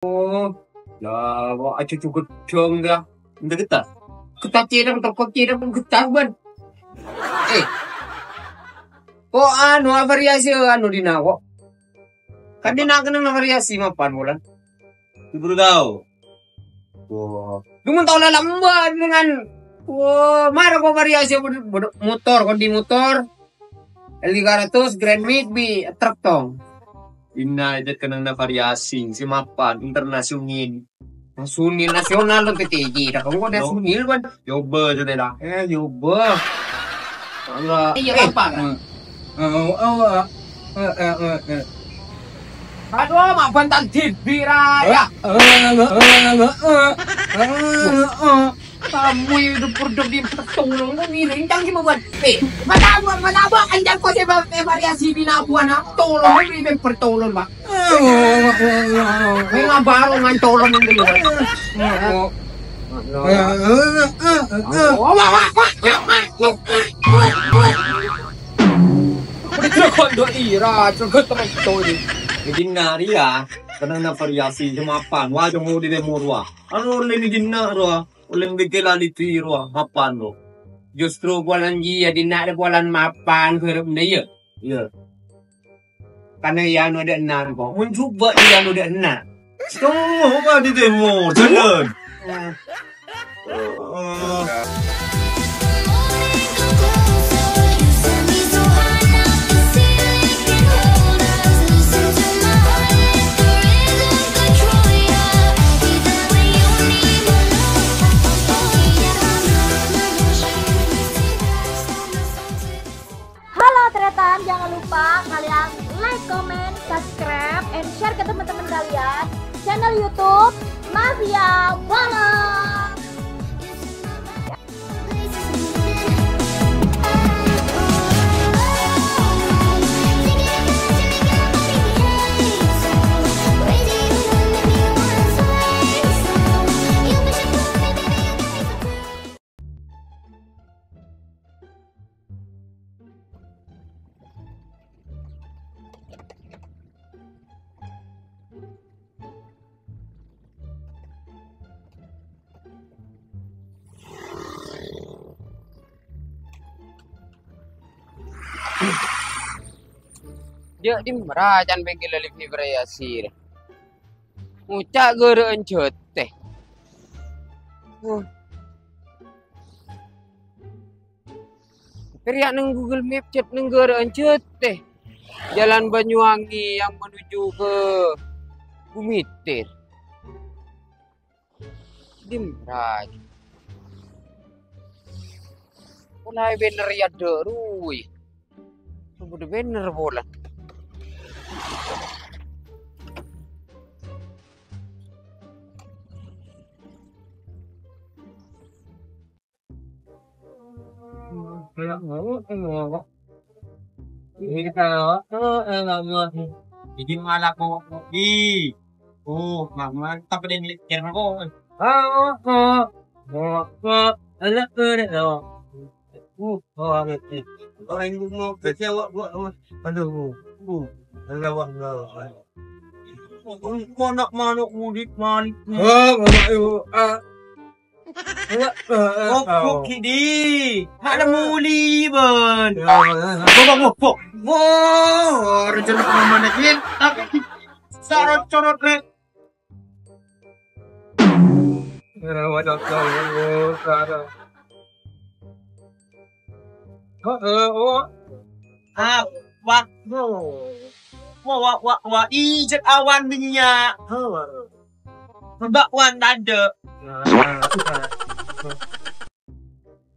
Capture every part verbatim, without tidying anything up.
Oh, ya, kok aja cukup dong dah. Ndak getah. Getah cedhak, toko cedhak, getah, Ban. Eh. Kok anu, variasi anu dina kok. Kan dina kennengnga variasi mapan, Wulan. Buru tao. Wah. Dumun tao la lamba dengan, wah, mara kok variasi bud-, bud-, motor, kondi motor. L tiga ratus, Grand Mix, bi truk tong. Dina aja kennengnga variasi, sè mapan, internasional. Nasional, nasional, P T J, dah kamu kok nasional, Ban? Coba, coba dah. Eh, coba. Iya, eh, apa? Eh, eh, eh, eh, eh, eh, eh. Aduh, mak bantal dibi, Ra. Ya. Eh, eh, eh, eh, eh, eh, eh. Kamu itu produk di tolong, kok ngiring, cang sih, Bang. Eh, mana, mana, Bang? Anjang kok saya, Bang, eh, variasi bina buana. Tolong, ini, Bang, pertolong, Bang. Mè' ngabârâ ngan colon nèng dulu. Udah kok ndo ira, coba temen to ini. Dinna ria, kennengnga variasi sè mapan, wajah mau di demo rowa. Anu, ollè dinna rowa, ollè bèkkè lali di rowa, mapan lo. Justru bulan jiyâ dinna ada bulan mapan, harap nda ya. Iya. Karena iya anu ada enam kok. Mun coba iya anu ada enam. Semua apa di demo? Jalan. Halo Tretan, jangan lupa kalian like, comment, subscribe, and share ke teman-teman kalian channel YouTube Mafia Bola. Jhâ' dimma ra can bengkel Alif Fiber Yasir. Ngoca' ghârâ'ân jhâtè. Huh. Teriak neng Google Map, chat neng ghârâ'ân jhâtè. Jalan Banyuwangi yang menuju ke Bumitir. Dimma ra. Mulai bener ya, Dek, ruy. Sudah bener pola. Jadi malah kok di oh, mama tapi dia milik kira kok. Oh, oh, oh, oh, anak kere lo. Uh, oh, anak kere. Orang ibu mau kecewa gua. Aduh, uh, anak wah, anak wah. Anak manuk mudik malik. Oh, anak ibu. Ah. Opo kidi? Ada muli, Ban. Bok, bok, bok. Wah, rencana kemana, Kin? Sarot-corot, Rek. Rawat, Rek. Heeh, oh. Ah, wah. Wah, wah, wah, wah. Ijek awan minyak. Mbak wan tadâ'.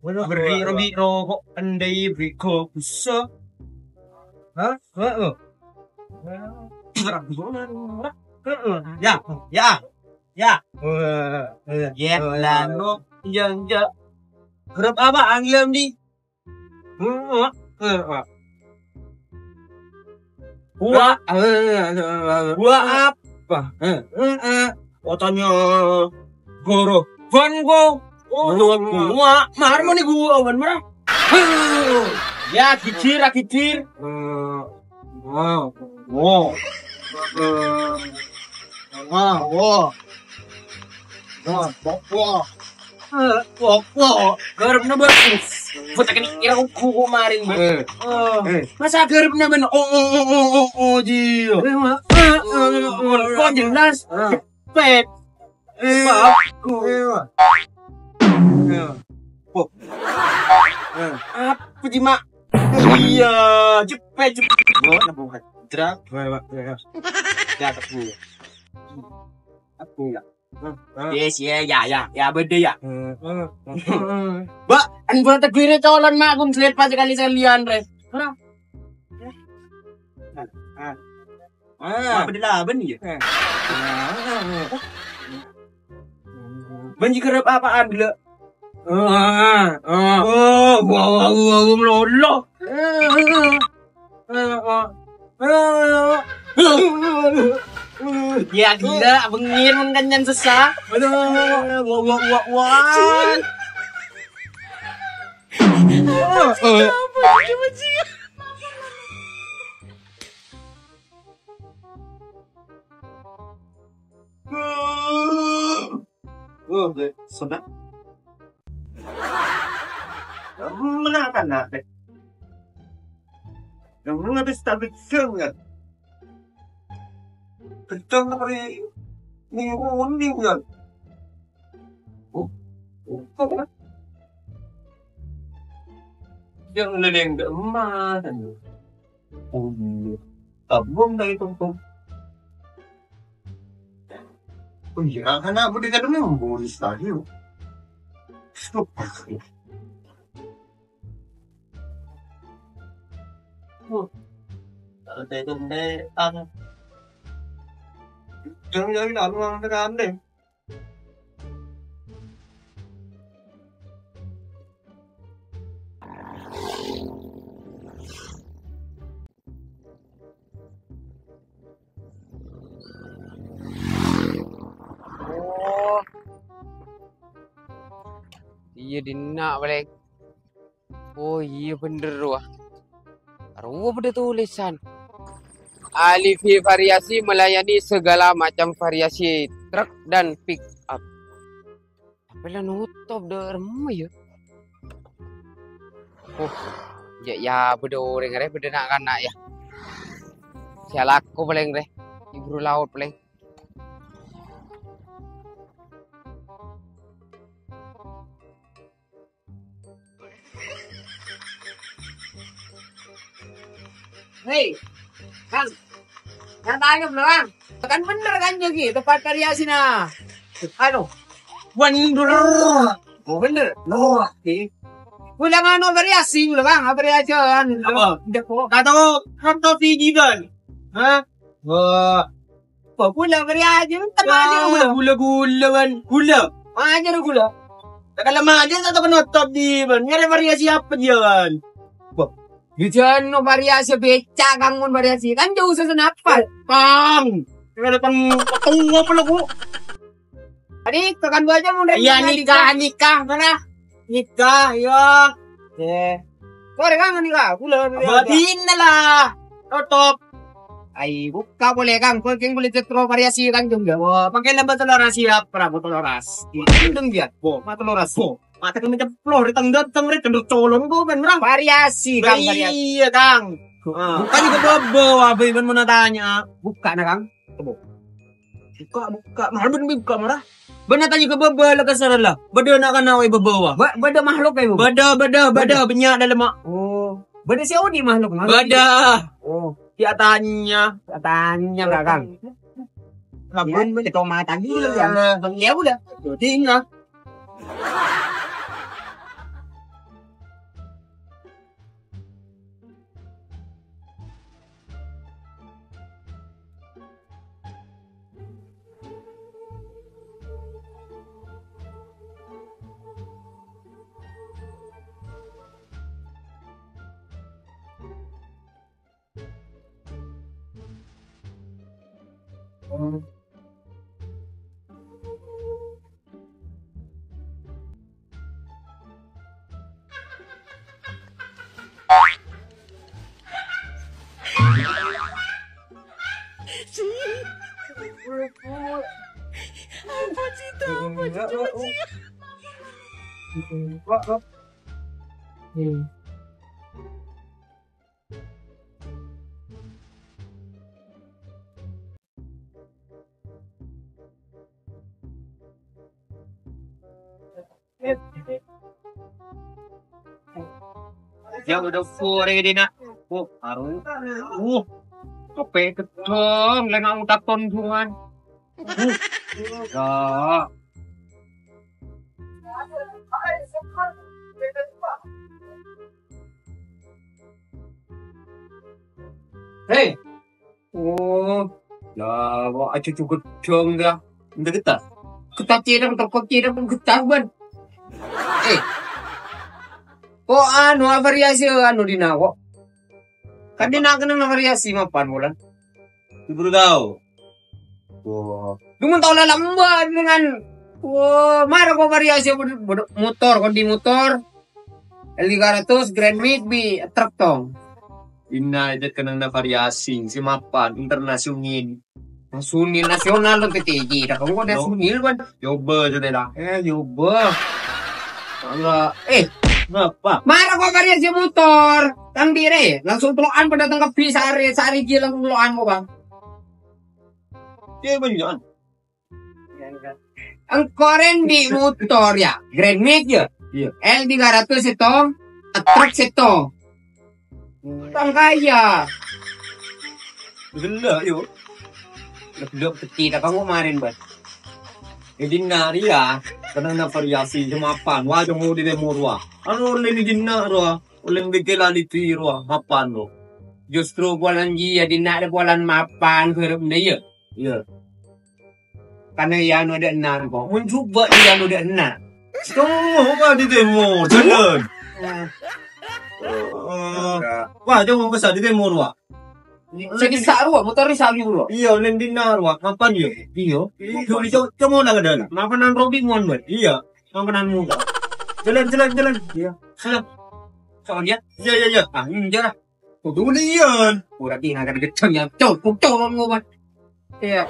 Beri robi rokok endai beri kokusa. Hah? Heeh. Heeh. Ya, ya, ya. Heeh. Yet lano jang ja. Grup apa anggil di? Gua, gua apa? Otanya guru. Van Gogh. Oh, gua. Mar mani gua, Wan, mar. Ya, gijir, ah, gijir. Wow. Wow. Wah, wah. Wah, wah, wah. Eh, wah, wah. Garepna, Bang. Botak ini kira kuku kemarin, Bang. Eh. Oh. Eh. Masa garepna, Bang? Oh, oh, oh, oh, oh, oh, ji. Eh, wah. Eh, eh, eh, eh, kok jelas? Ah. Cepet. Eh. Bagus. Eh, wah. Eh. Oh. Eh. Apa, Ji, Mak? Iya, cepet, cepet. Gua nabung aja. Jerak. Wah, wah, wah. Ya, tak punya. Aku ya. Yes, ya, ya, ya, ya, beda ya. Mbak, en bulan teguire colon mak, aku ngelit pas sekali sekalian, re. Ora. Ah. Ah. Apa dilaban ya? Eh. Ban jika rep apaan, gila? Ah, ah. Oh, wow, wow, wow, wow, melolo. Ya gila, bengir mengkenyan sesa. Aduh, wah, wah, wah, wah. Oh, deh, senang. Kamu menakan apa? Kamu habis tabik sangat. Kencang apa ini? Ini unik, ya. Oh, oh, apa? Yang leleng emas. Oh, iya. Tabung dari tumpuk. Oh, iya, karena aku dengar memang boris tadi, loh. Stop. Oh. Kalau saya itu nanti, ah, jangan-jangan anu, anu, anu, deh. Oh. Iya, dinna', paling. Oh, iya, bener, wah. Arowa bâdâ tulisan. Alifi Variasi melayani segala macam variasi truk dan pick up. Tapè la notop dâ' remma, ya? Oh, jâ' ya bâdâ orèng rè, bâdâ na'-kana', ya. Sè alako palèng rè, èburu laot palèng. Hei, Kang. Yang tanya belum, Kang? Kan bener kan, Jogi? Tempat variasi, nah. Anu. Bener. Oh, bener. Loh, oke. Ulang anu variasi, ulang, Kang. Variasi, anu. Apa? Dek, kok. Kata, kata tinggi, kan? Hah? Wah. Apa gula beri aja, kan aja gula. Gula, gula, gula, kan. Aja gula. Kalau aja tak tahu notop di, kan. Nyari variasi apa dia, kan? Wah. Di sana variasi beca, Kang, mon variasi. Kan jauh sesuatu apa? Pang. Kalau pang, pang apa lagu? Tadi tekan dua jam udah. Iya, nikah, nikah, mana? Nikah, iya. Eh. Kok ada kangen nikah? Gula, gula. Abadin lah. Tutup. Ai, buka boleh, Kang. Kau keng boleh cetro variasi kan juga. Wah, pakai lambah telur asia, Prabu telur as. Itu dia. Bo, mata telur as. Bo, mata kena ceplor, datang datang, rek, kendor colong, kau kan, Bang. Variasi, Kang, variasi. Iya, Kang. Ah. Bukan juga bobo, apa, Iban mau tanya. Buka, nah, Kang. Coba. Buka, buka. Marah, ben buka, marah. Bâ'na tanya ka bâbâ la kasar la. Bâdâ na'-kana' è bâbâ, wa. Ba-, bâdâ makhluk è bâbâ? Bâdâ, bâdâ, bâdâ. Bâdâ. Bânnya' dâlemma. Oh. Bâdâ sè odi' makhluk, makhluk? Bâdâ. Oh. Ya tanya. Ya tanya, Kakang. Lamun ya, men-, kita mata gila, ya. Ya, ya udah. Jadi, nah. Ya udah sore dina. Oh, aru. Uh, kepe gedong, lenga utak tonduan. Uh, ya. Hei. Oh, ya, kok aja cukup dong, ya. Enggak getah. Getah cidang, toko cidang, getah, ban. Eh. Kok anu, variasi anu dina, kok? Kan dina kena variasi mapan, bulan. Baru tahu. Wah. Cuma tahu lah lambat dengan, wah, mara kok variasi bod-, bod-, motor, kondi motor. L tiga ratus, Grand Mix, bi truk tong. Inna aja kenang na variasi, si mapan, internasional. Nasional, nasional, lo P T J, dah kamu kok nasional, ban? Coba, coba lah. Eh, coba. Ala, eh, ngapa? Mara kok variasi motor. Tang dire, langsung telokan pada tengah bis hari, sehari dia langsung telokan kok, Bang. Iya, banyak. Engkoren di motor ya, Grand Mix ya. Iya. L tiga ratus itu, truk itu. Tang kaya. Gila yo. Gila kecil kamu kemarin, Bos. Jadi nari ya, karena variasi semapan. Wah, cuma di timur wah. Anu, oleh di dina roh. Oleh bikin lali di roh, mapan roh. Justru bulan jia, di nak ada bulan mapan, kerep nih ya. Iya. Karena ya anu ada enam kok. Mun coba ya anu ada enam. Cuma apa di timur, jalan. Nah. Eh, wah, cuma besar di timur, wah. Jadi sak roh, motor sak roh. Iya, oleh di nar, wah. Mapan ya? Iya. Iya, cuma, cuma nak ada. Mapan nang Robi mon, Bos. Iya. Mapan nang muda. Jalan, jalan, jalan. Iya. Jalan. Soalnya? Iya, iya, iya. Ah, ini jalan. Kudu liyan. Ora ki ngakan gedang ya. Cok, cok, cok, ngono, Bos. Iya.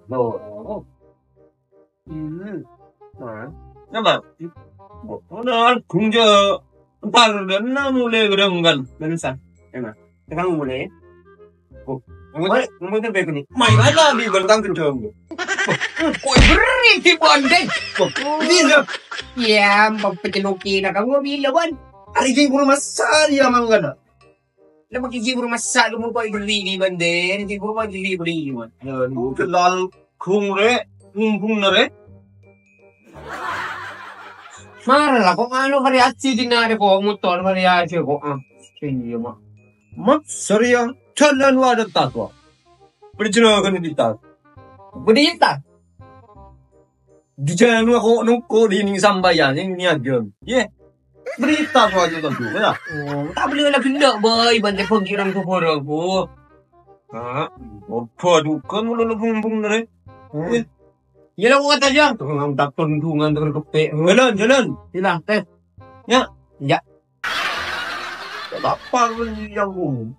Loh. Hmm. Nah. Napa? Udah, gung je. Entar, dan na mulai gedang kan. Barisan. Emang. Tekan mulai. Oh. Mulai, mulai itu baik ni. Mai ada di belakang gedang. Kok beri di banding? Ini dah. Ya, pempecenguki nak kamu bila, Wan? Hari ini guru masa dia mangan. Lah, pakai guru masa lu mau pakai geli ni, banding. Guru pakai geli beli, Wan. Ya, lu kelal. Gung re, gung gung na re. Mara lah, kok anu variasi di nare kok, motor variasi kok, ah. Iya, Mak. Mak, serius, jalan wae tas, Mak. Perjalanan di tas. Berita. Di jalan wae kok nunggu di ning sambayan, ning niaga. Ye. Berita soal itu tuh, ya. Oh, tak boleh lagi ndak, boy, bantai pengkiran ke borongku. Ah, apa bukan mulu lubung-lubung dari? Hmm. Eh, ya lah, kuat aja. Tengah tak tundungan, tengah kepek. Jalan, jalan. Hilang, tes. Ya. Ya. Apa yang umum?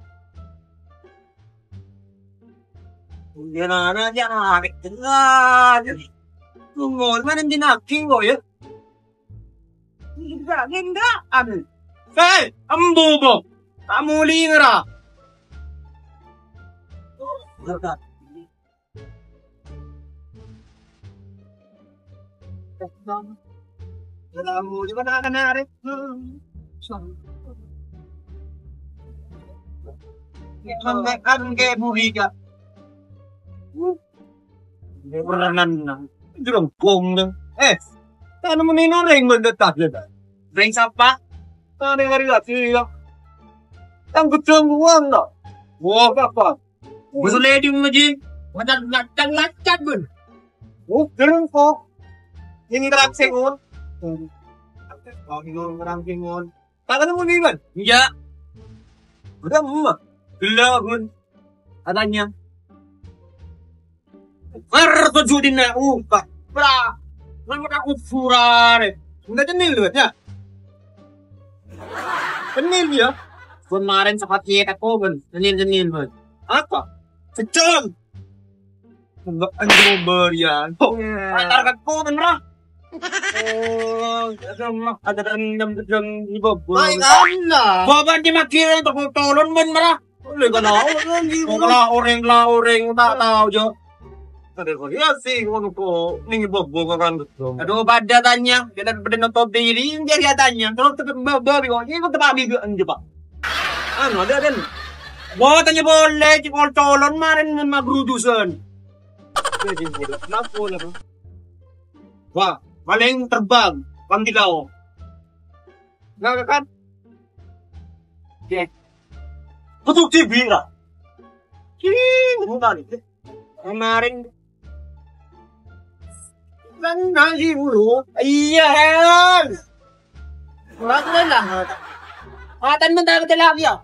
Dia nana aja, anak tengah. Tunggu, mana yang dinaki kok ya? Enggak, enggak, anu. Hei, embu, bu. Kamu lingera. Kamu juga nak kena, Rek. Sampai kan kayak buri, Kak. Werenanna. Jerengkong deh. Eh, tana menino reng mendetak deh. Reng sapa? Tana hari lagi ya. Yang gedang uang no. Wah, apa? Betul lagi ngaji. Wadah lacan-lacan, Bun. Oh, jerengkong. Ini terang sengon. Oh, ini terang sengon. Tak ketemu nih, Bun? Iya. Udah, emak. Gella', Bun. Atanya. Ker tuju dina upa. Pra. Nang ka kuburan. Enggak cenil, Bun, ya? Cenil, ya? Kemarin sempat kita, Bun. Cenil-cenil, Bun. Apa? Kejam. Enggak anjing berian. Oh, antar ke kau bener ah. Oh, ada mah, ada dendam gedang di bawah. Baik Allah. Bawa di makiran tak tolong ben merah. Oleh kan tahu lagi. Lah orang, lah orang tak tahu jo. Ada kau ya sih ngono kok ning bawah kan. Aduh, pada tanya, kita pada nonton diri, dia tanya. Kalau tetap bawa, bawa, ini tetap ambil juga, Pak. Anu, ada kan? Wah, tanya boleh, cekol colon maren ngen magrudusan. Wah, paling terbang, pang di lao. Enggak kan? Oke. Kutuk T V lah. Ih, bukan. Kemarin kan nasi dulu. Iya, Hel. Kurang lah. Matan mentah betul lagi ya.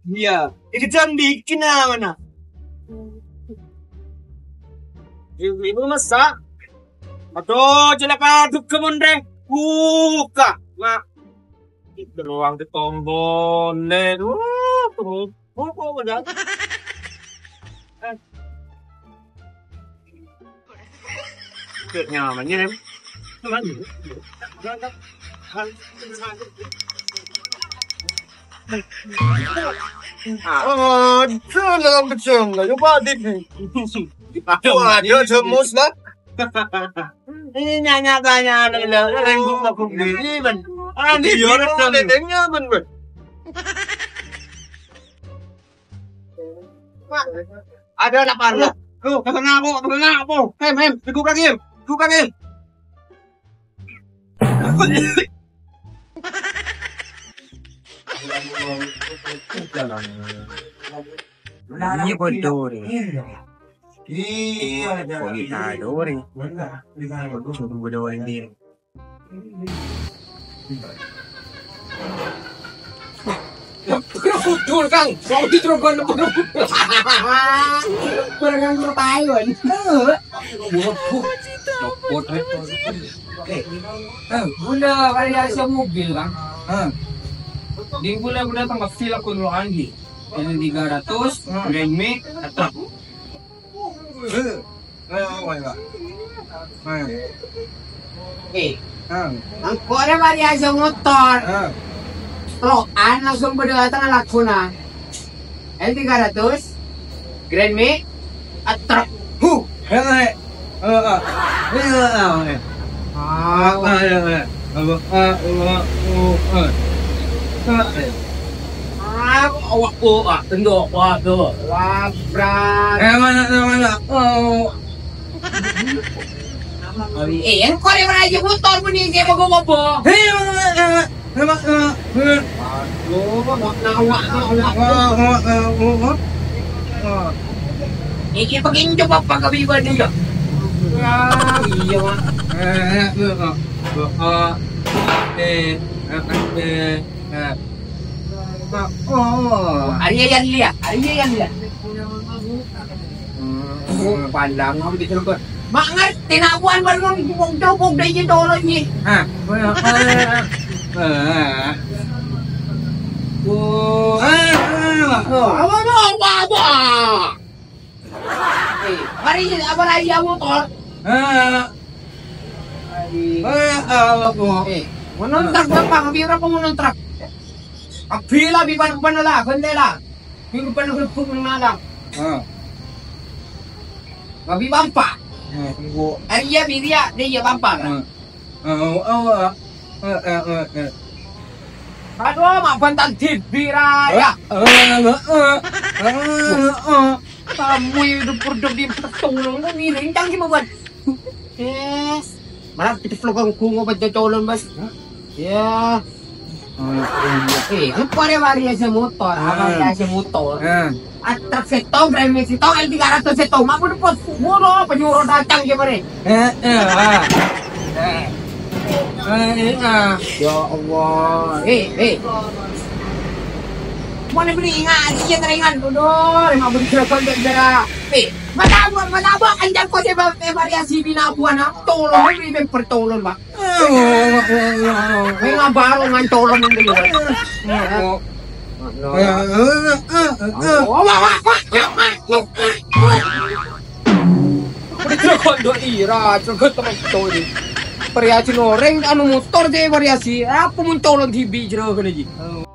Iya, ini jam bikin mana? Ibu masak. Aduh, celaka juga mon re. Buka, Mak. Itu ruang di tombol, le. Duh, tuh. Buka, udah. Nyamannya, Em. Oh, dalam kecil, lah, coba di. Wah, ada jemus lah. Ini nyanyi tanya ada lah, orang buka buku ini, Ben. Ah, ini dia orang dedengnya, Ben, Ben. Ada lapar. Tuh, kena aku, kena aku. Hem, hem, dibuka, Gil. Buka, Gil. Iya, bodoh nih. Iya, bodoh nih. Bodoh nih. Kudul, Kang. Mau dicoba. Barang yang bertayon. Copot, eh. Eh, gula variasi mobil, Kang. Di gula, gula tambah feel aku dulu, Anggi. Ini tiga ratus, Grand Mix, atau Eh, engko' rè variasi motor. Tro'an langsung bâdâ tengah laguna. L tiga ratus, Grand Mix, truk. Huh. Ah, awak, oh, ah, tendo, waduh, labrak. Eh, mana, mana? Oh. Eh, engko' rè maraja motor muni kè mogok-mogok. Hei, mana, mana, mana? Aduh, awak, awak, awak. Iki pakinco apa ka pribadi ya? Ah, iya, Mak. Eh, eh, eh, eh, eh, eh, eh. Oh. Arya yan liya, Arya yan liya. Hmm, pandang apa gitu, Bang? Mak ngerti nak buan baru ngomong copok dari situ lo ni. Hah? Oh. Oh, apa, apa, apa? Eh, mari apa raya motor? Eh. Eh, apa? Eh, menontak apa? Hampir apa menontak? Abila bi pan pan lah, bendela. Minggu pan grebek nang malam. Ah. Babi bampa. Ah, minggu. Arya biria dia bampa. Ah. Ah, oh, oh, ah. Eh, eh, eh, eh. Aduh, mak bantal dibira ya. Eh, eh, eh, eh, eh, eh. Kamu hidup hidup di petung lo, lo miring cang gimana, Bang? Yes. Malah kita vlog kang kungo baca colon, Bas. Ya. Eh, apa ada variasi motor? Apa variasi motor? Atrak setong, remix setong, L tiga ratus setong. Mak pun pot. Moro penyuruh datang gimana? Eh, eh, ah. Eh. Eh, eh, ah. Ya Allah. Eh, eh. Mana beli ingat, iya terengan, bodoh, emang beli jerakan gak jera. Eh, mata buat, mata buat, anjir kok saya bawa, eh, variasi bina buana, tolong, ini memang pertolong, Pak. Eh, nggak baru ngan tolong ini, Pak. Udah jerakan dok ira, jerakan teman itu ini. Variasi oreng, anu motor deh variasi, apa mun tolong dibi jerakan aja.